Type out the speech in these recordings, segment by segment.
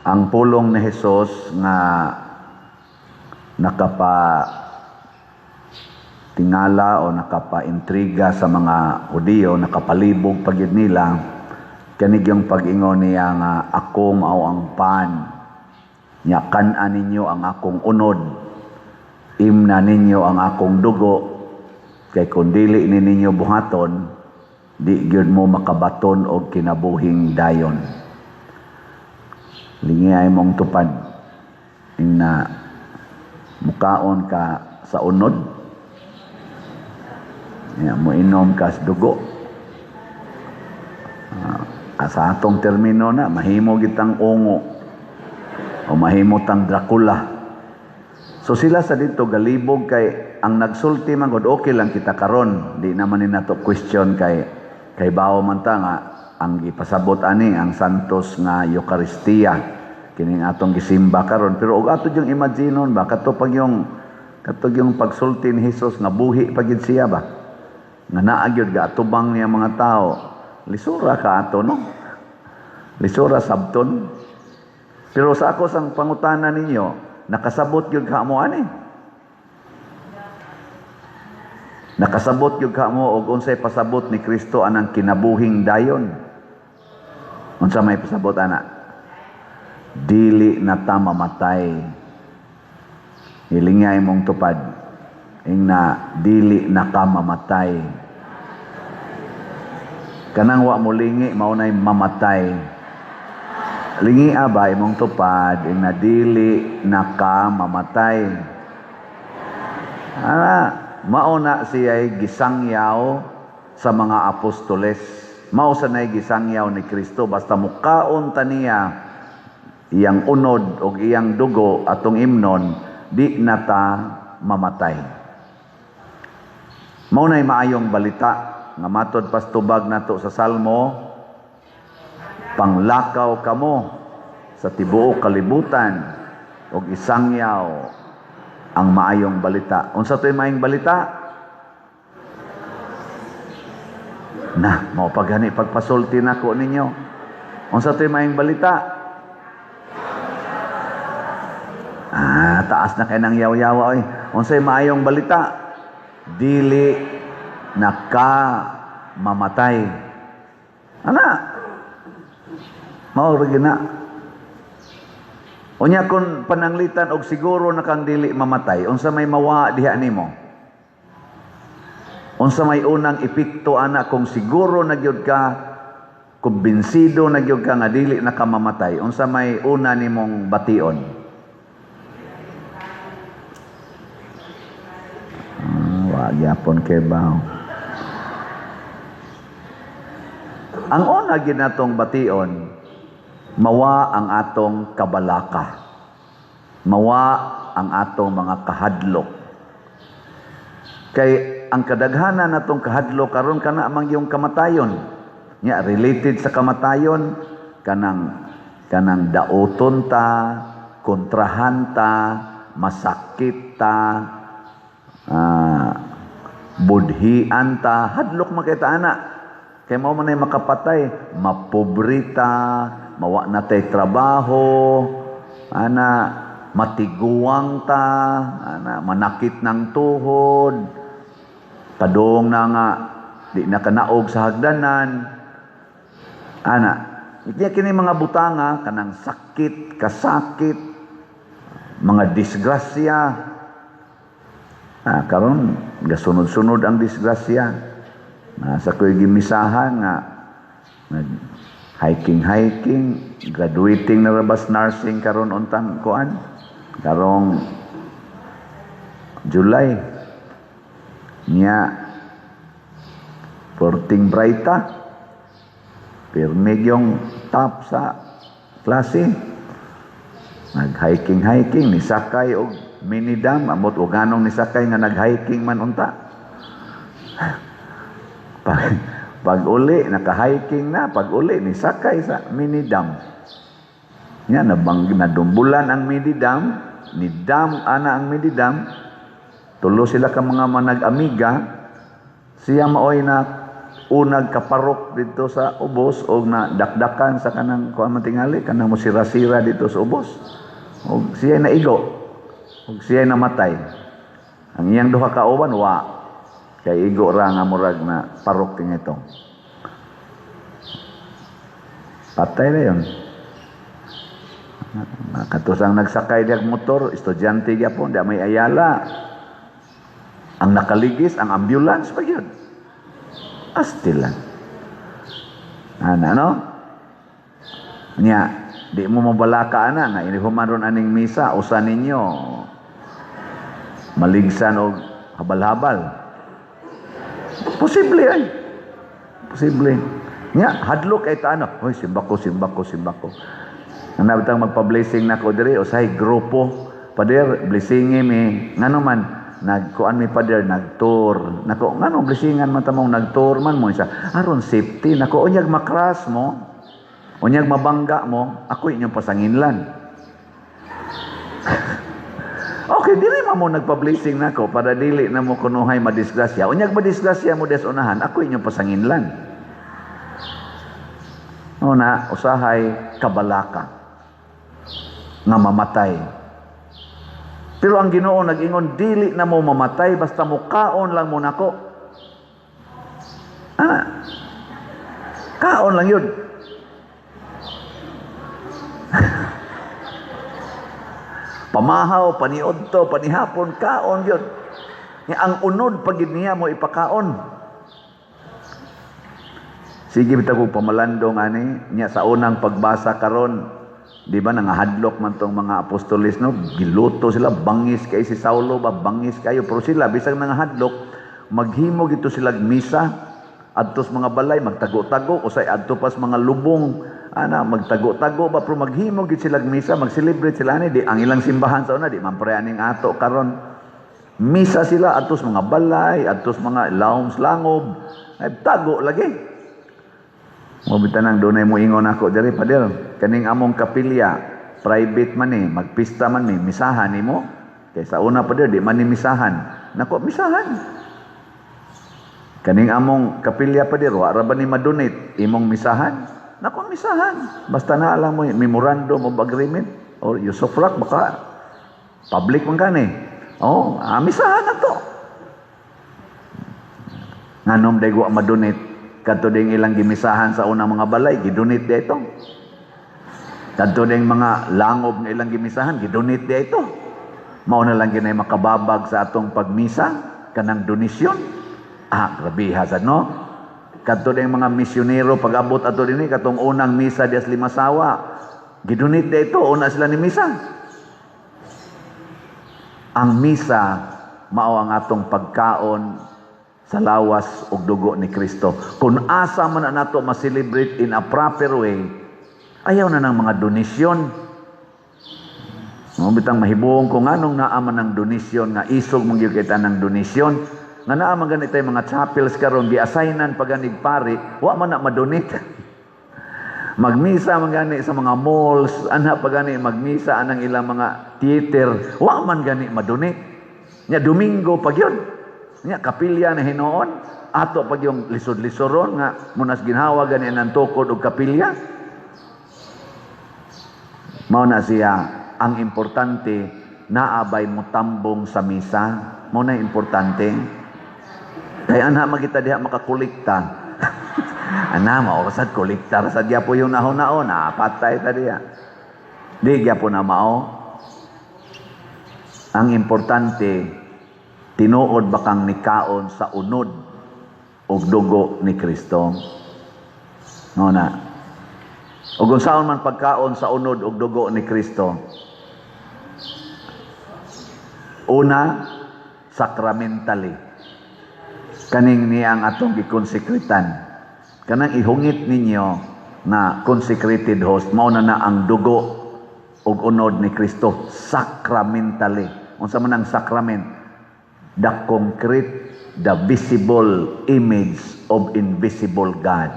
Ang pulong ni Jesus nga nakapa tingala o nakapa-intriga sa mga Hudiyo, nakapalibog pagid nila, kanig yung pag-ingon niya nga ako mao ang pan. Nya kan-a ninyo ang akong unod, imna ninyo ang akong dugo, kay kung dili ni ninyo buhaton, di gyud mo makabaton og kinabuhing dayon. Lingi ay mong tupad, ingna mukaon ka sa unod, ya, mo inom ka sa dugo. Sa atong termino na, mahimo gitang ungo o mahimo tang Dracula. So sila sa dito galibog kay ang nagsulti man gud, okay lang kita karon, di naman ni nato question kay bawo man ta nga ang gipasabot ani ang Santos nga Eukaristiya, kining atong gisimba karon. Pero og ato yung imaginon ba, kato pag yung kato yung pagsulti ni Jesus nga buhi pa gid siya ba, nga naa gyud gaatubang niya mga tao, lisura ka ato, no? Lisura sabton. Pero sa ako sang pangutana ninyo, nakasabot gyud ka mo ani? Nakasabot gyud ka mo og unsay pasabot ni Kristo anang kinabuhing dayon? Unsa may pasabot ana? Dili na ta mamatay. Hilingay mong tupad. Ingna dili na ka mamatay. Kanang wa mo lingi mao nay mamatay. Lingi ba imong tupad, ingna dili na ka mamatay. Ana, mao na siya'y gisangyaw sa mga apostoles. Mao sa nay gisangyaw ni Kristo, basta mukaon ta niya iyang unod og iyang dugo atong imnon, di na ta mamatay. Mao nay maayong balita nga matod pastubag nato sa Salmo, panglakaw kamo sa tibuok kalibutan og isangyaw ang maayong balita. Unsa to'y maayong balita? Na, mao pa gani pagpasulti nako ninyo. Unsa to'y maayong balita? Taas na kay nang yaw-yawa oy. Unsay maayong balita? Dili na ka mamatay. Ana, mao ra gyud na. Unya kung pananglitan og siguro na kang dili mamatay, unsa may mawa diha nimo? Unsa may unang epekto ana kung siguro na gyud ka, kumbinsido na gyud ka nga dili na ka mamatay, unsa may una nimong bation? Wa gyapon kay baw. Ang una gyud natong bation, mawa ang atong kabalaka. Mawa ang atong mga kahadlok. Kay ang kadaghanan natong kahadlok karon kana man yung kamatayon. Nya related sa kamatayon kanang dauton ta, kontrahan ta, masakit ta, budhian ta, hadlok man kay ta ana. Kay mao man ay makapatay, mapobre ta, mawa na tay trabaho, ana, matiguang ta, ana, manakit ng tuhod, padung na nga, di na kanaog sa hagdanan, ana. Kaya kini mga butanga, kanang sakit, kasakit, mga disgrasya. Karon gasunod-sunod ang disgrasya. Nasa ko'y gimisahan nga, nag hiking-hiking, graduating na rabas nursing karon untang kuan, karong July. Nya porting brighta, pirmig yung top sa klase. Nag-hiking-hiking, nisakay og mini dam, amot og ganong nisakay nga nag-hiking man unta. Pag uli, naka-hiking na, pag uli, nisakay sa mini dam. Nya, nadumbulan ang mini dam, ni dam ana ang mini dam, tulo sila ka mga manag-amiga, siya maoy na Unag kaparok dito sa ubos og na dakdakan sa kanang kuan man tingali, kanang mosira-sira dito sa ubos. Og siya naigo. Og siya namatay. Ang iyang duha ka uban wa. Kay igo ra nga murag na parok ito. Patay na yun. Katusang nagsakay diag motor, estudyante gyapon, di may ayala. Ang nakaligis, ang ambulance pa yun. Astilan. Ana, no? Nya, di mo mabalaka ana nga inihuman ron aning misa, usa ninyo maligsan og habal-habal. Posible ay. Posible. Nya, hadlok ay taano. Hoy, simbako, simbako, simbako. Ang nabitang magpa-blessing nako diri usahay grupo. Pader, blessingi mi. Ngano man nagkuan mi, pader, nagtour. Nako, ngano blessingan man ta mong nagtour man mo isa? Aron safety. Nako, unyag makras mo. Unyag mabangga mo, ako inyong pasanginlan. Okay, dili man mo nagpa-blessing nako para dili na mo kunuhay madisgrasya. Unyag madisgrasya mo des unahan, ako inyong pasanginlan. Una, usahay kabalaka nga mamatay. Pero ang Ginoo nag-ingon, dili na mo mamatay basta mukaon lang mo nako. Ana. Kaon lang yun. Pamahaw, paniudto, panihapon, kaon yun. Ang unod pag niya mo ipakaon. Sige bitaw kog pamalandong ani niya sa unang pagbasa karon, di ba nangahadlok man tong mga apostoles, no? Giluto sila, bangis kay si Saulo ba, bangis kayo, pero sila bisag nangahadlok, maghimo gito sila misa adtos mga balay, magtago-tago usay adto pas mga lubong ana, magtago-tago ba, pero maghimo gid sila misa, mag-celebrate sila ani di ang ilang simbahan sa una di man pre aning ato karon. Misa sila adtos mga balay, adtos mga laoms langob, ay tago lagi. Mo bitan nang dunay mo ingon ako diri, pader, kaning among kapilya private man ni, magpista man mi, misahan nimo. Kay sa una, pader, di man ni misahan. Nako, misahan. Kaning among kapilya, pader, wa ra ba ni madonate, imong misahan? Nako, misahan. Basta na alam mo memorandum of agreement or usufruct baka public man gani. Oh, misahan na to. Nganom day wa madonate? Kadto ding ilang gimisahan sa unang mga balay, gidonate di ito. Kadto ding mga langob nga ilang gimisahan, gidonate di ito. Mao na lang ginay makababag sa atong pagmisa kanang donasyon. Ah, grabe hasad, no? Kadto ding mga misyonero pag-abot ato dinhi katong unang misa dias Limasawa, gidonate di ito, una sila ni misa. Ang misa mao ang atong pagkaon sa lawas ug dugo ni Kristo. Kung asa man na nato ma-celebrate in a proper way, ayaw na ng mga donasyon. Mo bitang mahibuong ko nganong naa man ng donasyon nga isog man gyud kita ng donasyon. Nga naa man ganit tay mga chapels karon gi-assignan pa ganig pari, wa man na madonate. Magmisa man gani sa mga malls, ana pa gani magmisa anang ilang mga theater, wa man gani madonate. Nya Domingo pa gyud. Nya kapilya na hinuon, ato pag yung lisod-lisoron nga munas ginhawa gani ang tukod og kapilya. Mao na siya ang importante, naabay mo tambong sa misa. Mao na importante. Kay ana magita diha makakolekta. Ana mao sad kolekta ra sad gyapon yung nahon-naon, patay ta diha. Di gyapon na mao. Ang importante, tinuod ba kang nikaon sa unod og dugo ni Kristo? No na. Ug unsaon man pagkaon sa unod og dugo ni Kristo? Una, sacramentally. Kaning niya ang atong gikonsekretan. Kanang ihungit ninyo na consecrated host, mao na na ang dugo ug unod ni Kristo sacramentally. Unsa man ang sacrament? The concrete, the visible image of invisible God.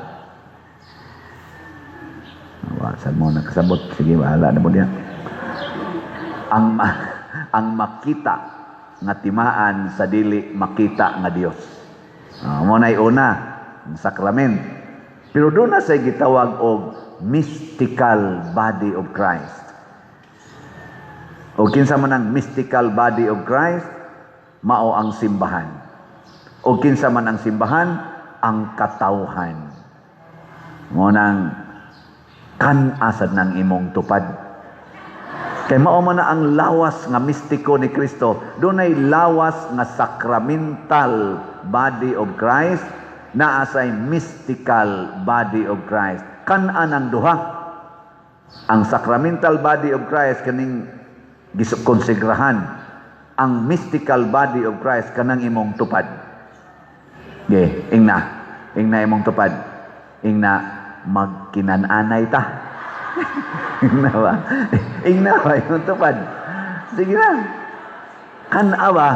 Wa sa mo nakasabot, sige bahala na mo diya. Ang makita nga timaan sa dili makita nga Dios. Mo nay una. Ang sacrament. Pero duna say gitawag og mystical body of Christ. O kinsa man ang mystical body of Christ? Mao ang simbahan. O kinsa man ang simbahan? Ang katawhan. Mao nang kan-a sad nang imong tupad. Kay mao man na ang lawas nga mistiko ni Kristo. Dunay lawas nga sacramental body of Christ, naa say mystical body of Christ. Kan-an ang duha. Ang sacramental body of Christ, kaning gikonsegrahan. Ang mystical body of Christ, kanang imong tupad. Ge, ingna. Ingna imong tupad. Ingna, magkinan-anay ta. Ingna ba? Ingna ba imong tupad? Sige na. Kan-a ba?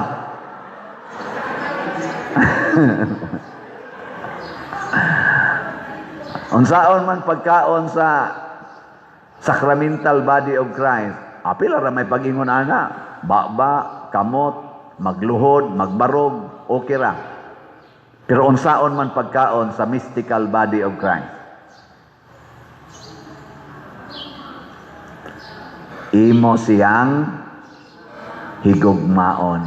Unsaon man pagkaon sa sacramental body of Christ? Apil ra may pag-ingon ana. Baba, kamot, magluhod, magbarog, okay ra. Pero unsaon man pagkaon sa mystical body of Christ? Imo siyang higugmaon.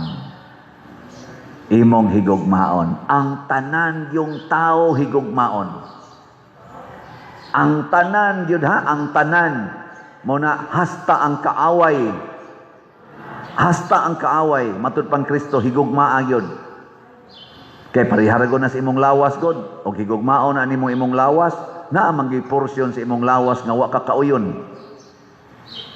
Imong higugmaon. Ang tanan yung tao higugmaon. Ang tanan yun ha, ang tanan. Muna, hasta ang kaaway. Hasta ang kaaway. Matud pang Kristo, higugmaa yun. Kay pariharago na sa imong lawas, God. O higugmaon na nimong imong lawas, naa man gyud porsyon sa imong lawas nga wa ka kauyon.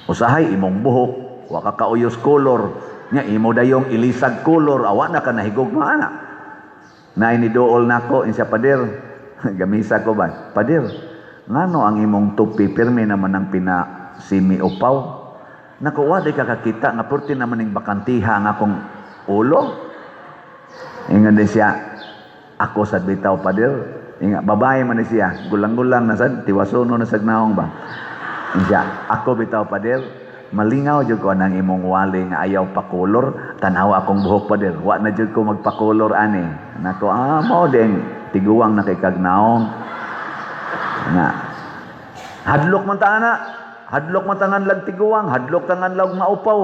Usahay imong buhok, wa ka kauyos color, nya imo dayong ilisag color, awa na ka nahigugma ana. Naay ni duol nako insa, "Pader," gamisa ko ba? "Pader, ngano ang imong tupi pirmi naman ang pina simi upaw?" Nako, wa di ka kakita nga purti naman ning bakantiha ang akong ulo. Ingon din siya, "Ako sad bitaw, pader." Inga, babae man ni siya, gulang-gulang na sad, tiwasono na sad naong ba. Ingon siya, "Ako bitaw, pader, malingaw jud ko nang imong wali nga ayaw pakulor, tanawa akong buhok, pader, wa na jud ko magpakulor ani." Nako, ah, mao din, tiguang na kay kag naong. Nga. Hadlok man ta ana, hadlok man tangan lag tiguang, hadlok tangan lag maupaw.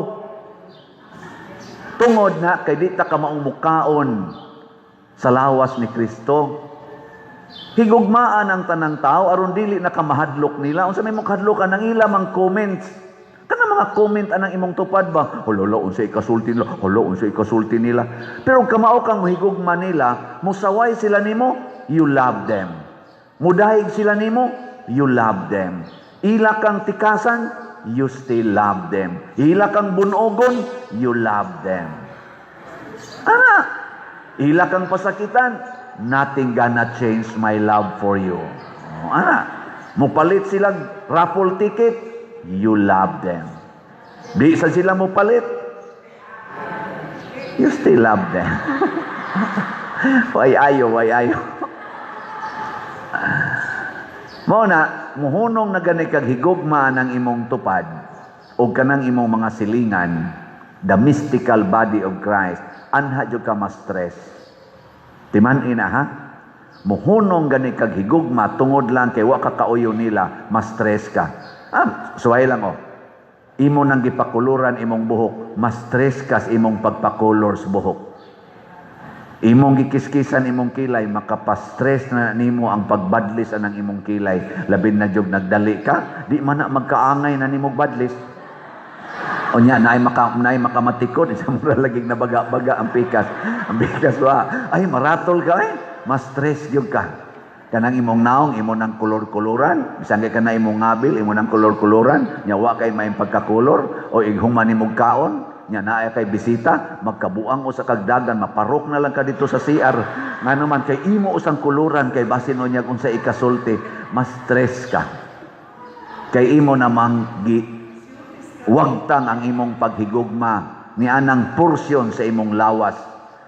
Tungod na kay di ta ka maong mukaon sa lawas ni Kristo. Higugmaan ang tanang tao aron dili na ka mahadlok nila. Unsa may mong kahadlokan ang ila mang comments? Kana mga comment anang imong tupad ba? Hala, unsa ikasulti nila? Hala, unsa ikasulti nila? Pero kamao kang mohigugma nila, musaway sila nimo, you love them. Mudahig sila nimo, you love them. Ila kang tikasan, you still love them. Ila kang bunogon, you love them. Ana, ila kang pasakitan, nothing gonna change my love for you. Oh, ana, mupalit sila raffle ticket, you love them. Di sa sila mupalit, you still love them. Way ayo, way ayo. Mao na, muhunong na gani kag higugma ng imong tupad o kanang imong mga silingan, the mystical body of Christ, anha jud ka ma-stress. Timan ina ha? Muhunong gani kag higugma tungod lang kay wa ka kauyo nila, ma-stress ka. Ah, suway lang oh. Imo nang gipakuluran imong buhok, ma-stress ka sa imong pagpakulor sa buhok. Imong gikiskisan imong kilay, makapastress na nimo ang pagbadlis anang imong kilay. Labi na jud nagdali ka, di man na magkaangay na nimo badlis. Unya naay makamatikod isa mura laging nabaga-baga ang pikas. Ang pikas wa, ay maratol ka eh, ma-stress gyud ka. Kanang imong naong imo nang kolor-koloran, bisan kay kana imong ngabil imo nang kolor-koloran, nya wa kay may pagkakolor o ighuman nimog kaon, nya naay kay bisita, magkabuang usa kag dagan, maparok na lang ka dito sa CR. Ngano man kay imo usang koloran kay basin unya kung sa ikasulti, ma-stress ka. Kay imo namang gi wagtang ang imong paghigugma ni anang porsyon sa imong lawas.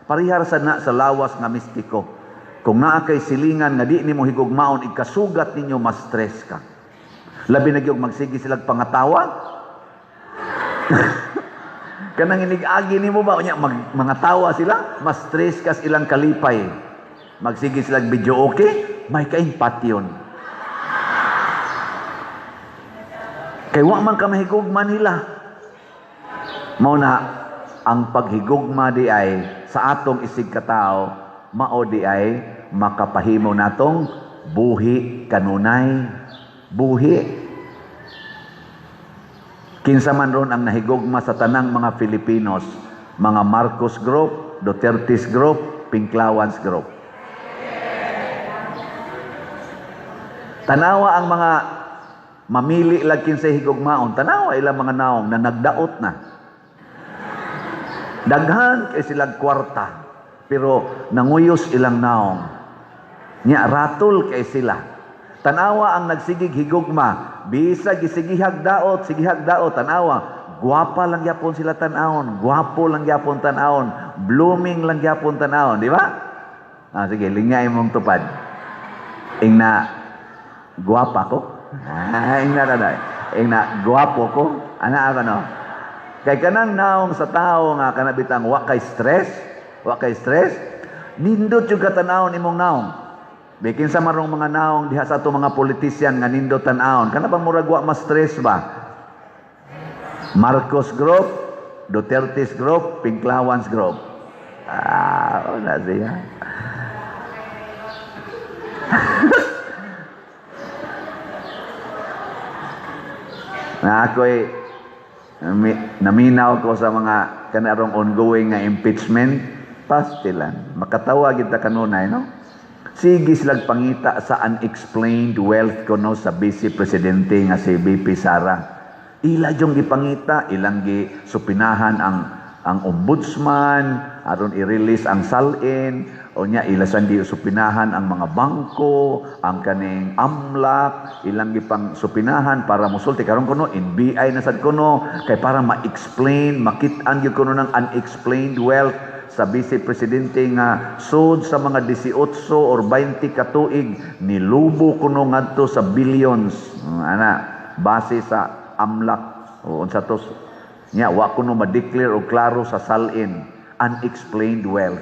Parihar sa na sa lawas nga mistiko. Kung naa kay silingan nga di nimo higugmaon, ikasugat ninyo, ma-stress ka. Labi na gyud magsige silag pangatawa. Kanang inig-agi nimo ba unya mga tawa sila, ma-stress ka sa ilang kalipay. Magsige sila videoke, may kaing patyon. Kay wa man ka mahigugma nila. Mao na ang paghigugma di ay sa atong isig katao, mao di ay makapahimo natong buhi kanunay. Buhi. Kinsa man ron ang nahigugma sa tanang mga Filipinos, mga Marcos Group, Duterte's Group, Pinklawans Group. Tanawa ang mga mamili lag kinsay higugmaon, tanawa ilang mga naong na nagdaot na. Daghan kay silang kwarta, pero nanguyos ilang naong. Nya ratol kay sila. Tanawa ang nagsigig higugma, bisag gisigihag daot, sigihag daot, tanawa, gwapa lang gyapon sila tan-awon, gwapo lang gyapon tan-awon, blooming lang gyapon tan-awon, di ba? Ah, sige, lingay mong tupad. Ingna gwapa ko. Ah, ingna ka na. Ingna gwapo ko. Ana ka no. Kay kanang naong sa tao nga kanabitang wa kay stress, wa kay stress, nindot yung katanawon imong naong. Bikin sa marong mga naong diha sa ato mga politician nga nindot tan-awon, kana bang murag wa mas stress ba? Marcos Group, Duterte's Group, Pinklawans Group. Ah, wala siya. Na ako'y naminaw ko sa mga kanarong ongoing nga impeachment, pastilan. Makatawa kita kanunay, no? Sige silag pangita sa unexplained wealth kuno sa Vice Presidente nga si BP Sara. Ila yung gipangita, ilang gisupinahan ang ombudsman, aron i-release ang salin, o nya ila sang gisupinahan ang mga bangko, ang kaning AMLAC, ilang gipang supinahan para mosulti karon kuno NBI na sad kuno kay para ma-explain, makit-an gyud kuno ng unexplained wealth sa Vice Presidente nga sud sa mga 18 or 20 katuig nilubo kuno ngadto sa billions, ana base sa AMLAC o unsa to nya wa kuno ma-declare og klaro sa salin unexplained wealth.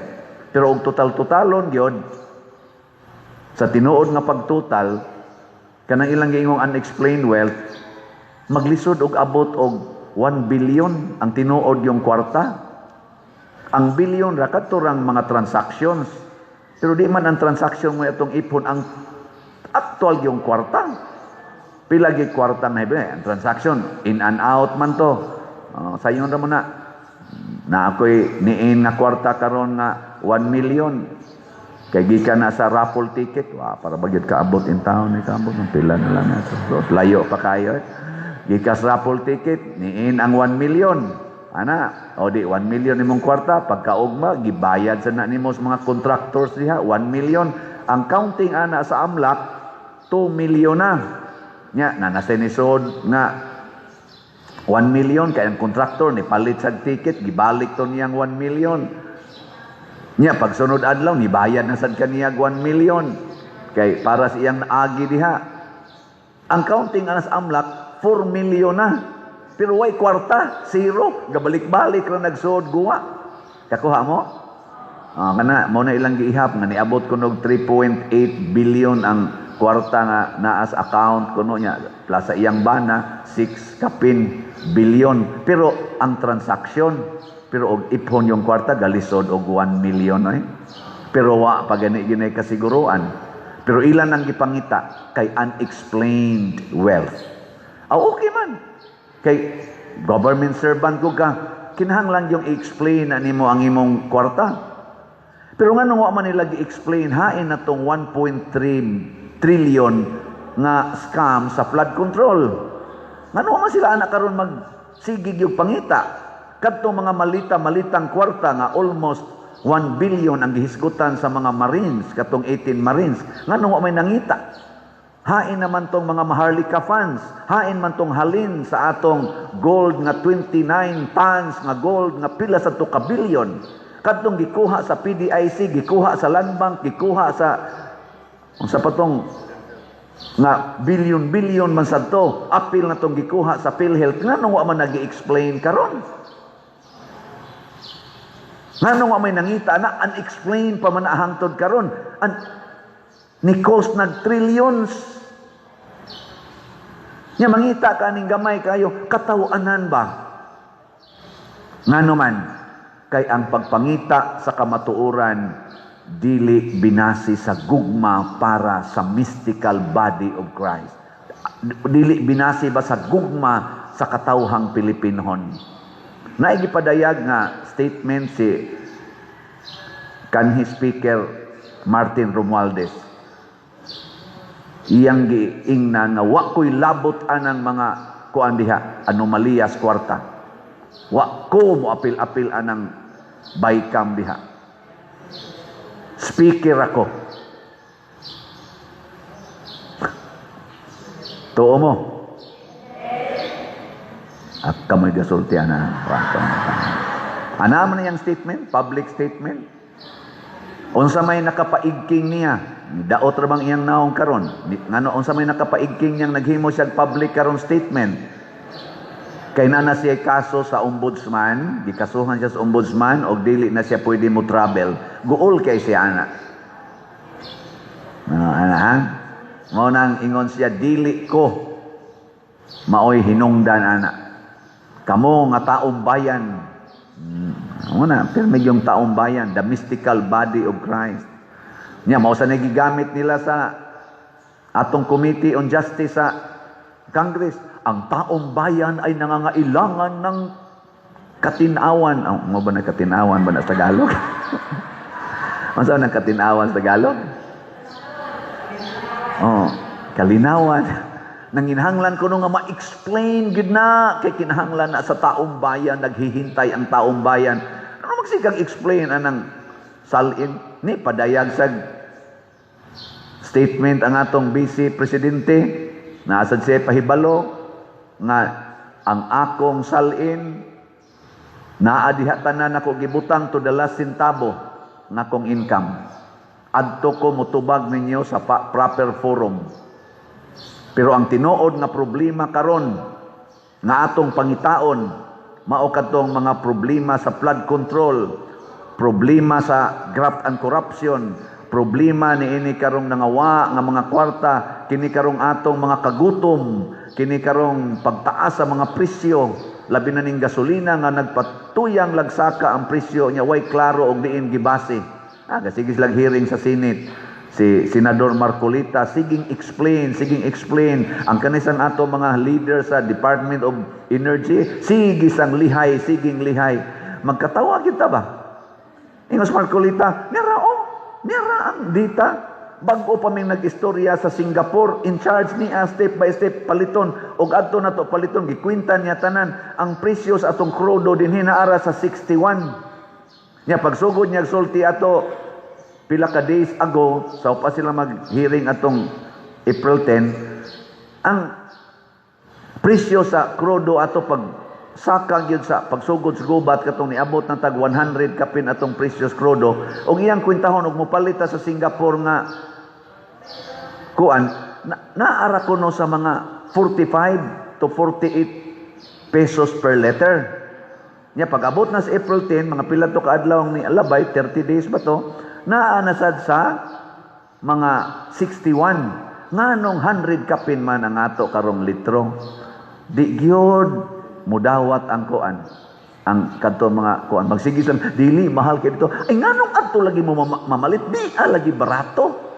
Pero og total-totalon gyud sa tinuod nga pagtotal kanang ilang giingong unexplained wealth maglisod og abot og 1 billion ang tinuod yung kwarta. Ang billion ra kadto rang mga transactions. Pero di man ang transaction mo itong ipon ang actual yung kwarta. Pila gyud kwarta na iba ang transaction in and out man to. Sayon ra mo na. Na ako'y niin nga kwarta karon nga 1 million. Kay gikan na sa raffle ticket, wa para ba gyud kaabot in town ni kaabot ng pila na lang ato. So, layo pa kayo. Gikan sa raffle ticket niin ang 1 million. Ana, o di 1 million nimong kwarta, pagkaugma gibayad sa na nimo sa mga contractors diha 1 million. Ang counting ana sa AMLAC 2 million na. Nya nanasay ni sod nga 1 million kay ang contractor ni palit sa ticket gibalik to niyang 1 million. Nya pagsunod adlaw nibayad na sad kaniya 1 million kay para sa iyang naagi diha. Ang counting ana sa AMLAC 4 million na. Pero way kwarta, zero, gabalik-balik ra nagsuod guwa. Kakuha mo? Ah, kana mo na ilang giihap nga niabot kuno og 3.8 billion ang kwarta nga naa sa account kuno niya plus sa iyang bana 6 kapin billion. Pero ang transaction, pero og iphon yung kwarta galisod og 1 million oy. Pero wa pa gani ginay kasiguruan. Pero ilan ang gipangita kay unexplained wealth. Ah, okay man. Kay government servant ko ka, kinahanglan yung i-explain na nimo ang imong kwarta. Pero nganong wa man nila gi-explain hain na tong 1.3 trillion nga scam sa flood control. Ngano man sila anak karon magsigig yung pangita? Kadtong mga malita-malitang kwarta nga almost 1 billion ang gihisgutan sa mga Marines, katong 18 Marines, ngano wa may nangita? Hain naman tong mga Maharlika funds, hain man tong halin sa atong gold nga 29 tons nga gold nga pila sa 2 ka billion. Kadtong gikuha sa PDIC, gikuha sa Land Bank, gikuha sa unsa pa tong nga billion-billion man sad to, apil na tong gikuha sa PhilHealth, nganong wa man nagi-explain karon? Nganong wa may nangita na unexplained pa man hangtod karon? An ni cost nag trillions. Nya mangita ka ning gamay kayo, katawanan ba? Ngano man, kay ang pagpangita sa kamatuoran dili binasi sa gugma para sa mystical body of Christ. Dili binasi ba sa gugma sa katawhang Pilipinhon. Naigipadayag nga statement si kanhi Speaker Martin Romualdez. Iyang giingnan nga wa ko'y labot anang mga kuan diha, anomaliyas kwarta. Wa ko mo apil-apil anang bicam diha. Speaker ako. Tuo mo. At kamoy gasulti ana. Ana man iyang statement, public statement. Unsa may nakapaigking niya? Daot ra bang iyang naong karon? Ngano unsa may nakapaigking niyang naghimo siya public karon statement? Kay na siya kaso sa ombudsman, gikasuhan siya sa ombudsman og dili na siya pwede mo travel. Guol kay siya ana. Ano, ana ha? Mao nang ingon siya, dili ko maoy hinungdan ana. Kamo nga taong bayan. Mao na, pirmi yung taong bayan, the mystical body of Christ. Nya mao sa nagigamit nila sa atong Committee on Justice sa Congress. Ang taong bayan ay nangangailangan ng katinawan. Oh, mo ba na katinawan ba na sa Tagalog? Ano ng katinawan sa Tagalog? Oh, kalinawan. Nanginahanglan ko nga ma-explain gid na kay kinahanglan na sa taong bayan, naghihintay ang taong bayan. Ano magsigang explain anang salin ni padayag sa statement ang atong vice presidente, naasad siya pahibalo nga ang akong salin naa diha tanan ako gibutang to the last centavo nga akong income. Adto ko mutubag ninyo sa proper forum. Pero ang tinuod nga problema karon nga atong pangitaon mao kadtong mga problema sa flood control, problema sa graft and corruption, problema ni ini karong nangawa nga mga kwarta, kini karong atong mga kagutom, kini karong pagtaas sa mga presyo, labi na ning gasolina nga nagpatuyang lagsaka ang presyo nya way klaro og diin gibase. Ah, sige silang hearing sa Senate. Si Senador Marcoleta, siging explain, siging explain. Ang kanisang ato mga leader sa Department of Energy, sige sang lihay, siging lihay. Magkatawa kita ba? Ingos Marcoleta, nira oh, nira ang dita. Bago pa may nag-istorya sa Singapore, in charge niya step by step paliton. Og adto na to paliton, gikwinta niya tanan ang presyo sa atong krudo din hinaara sa 61. Nya pagsugod niya sulti ato pila ka days ago, sa pa sila mag-hearing atong April 10, ang presyo sa krudo ato pag saka gyud sa pagsugod sa gubat katong niabot na tag 100 kapin atong presyo sa krudo, og iyang kwentahon og mopalit ta sa Singapore nga kuan na, naara kuno sa mga 45 to 48 pesos per liter. Nya pag abot na sa April 10, mga pila to kaadlaw ni alabay, 30 days ba to, naa na sad sa mga 61. Nganong 100 kapin man ang ato karong litro? Di gyud mudawat ang kuan. Ang kadto mga kuan magsige lang dili mahal kay dito. Ay, nganong adto lagi mo mamalit, di ah, lagi barato.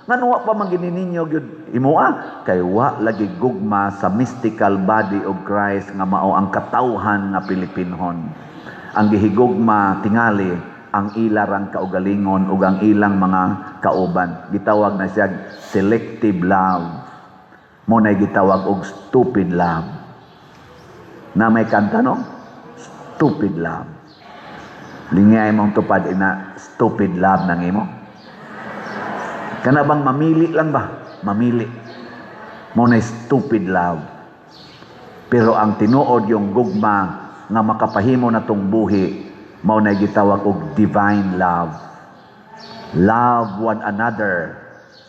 Ngano wa pa man gini ninyo gyud imoa? Kay wa lagi gugma sa mystical body of Christ nga mao ang katawhan nga Pilipinhon. Ang gihigugma tingali ang ilarang kaugalingon ug ang ilang mga kauban. Gitawag na siya selective love. Mo na gitawag og stupid love. Na may kanta, no? Stupid love. Lingay mong tupad ina stupid love nang imo. Kana bang mamili lang ba? Mamili. Mo na stupid love. Pero ang tinuod yung gugma nga makapahimo na tong buhi, mao na gitawag og divine love. Love one another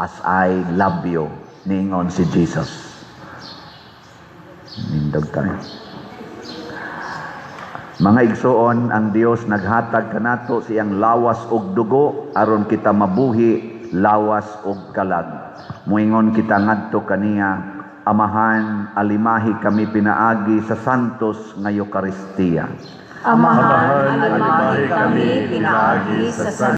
as I love you, niingon si Jesus. Nindog tayo. Mga igsoon, ang Dios naghatag kanato siyang lawas ug dugo aron kita mabuhi. lawas ug kalag. Muingon kita ngadto kaniya, Amahan, alimahi kami pinaagi sa santos nga Eukaristiya. Amahan, alimahi kami pinaagi sa